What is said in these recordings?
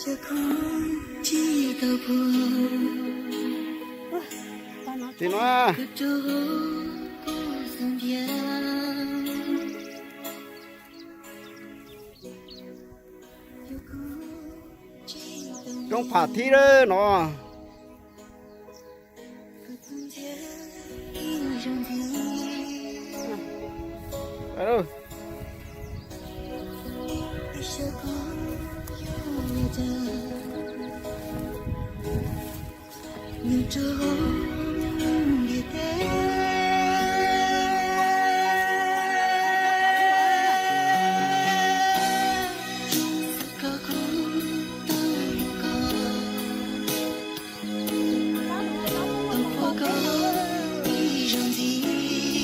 Tim no, roob Pham Thib lawm no.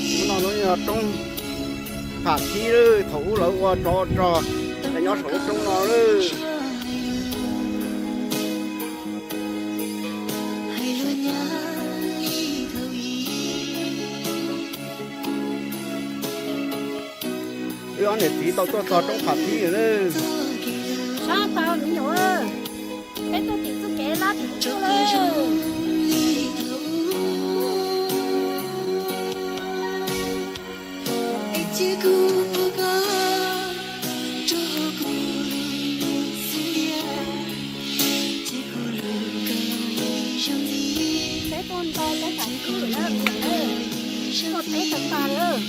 Ub no lub yog roob Pham Thib lawm, thaum ub lawv ua tsov rog, nyob saum lub roob no lawm. Wb ob niam txiv tau tuaj txog roob Pham Thib lawm. Sab tau me nyuam, peb tuaj tim txoj kev lab tim txuj lawm. Peb tuaj nto peb Pham Thib lawm, tuaj peb tag tag lawm.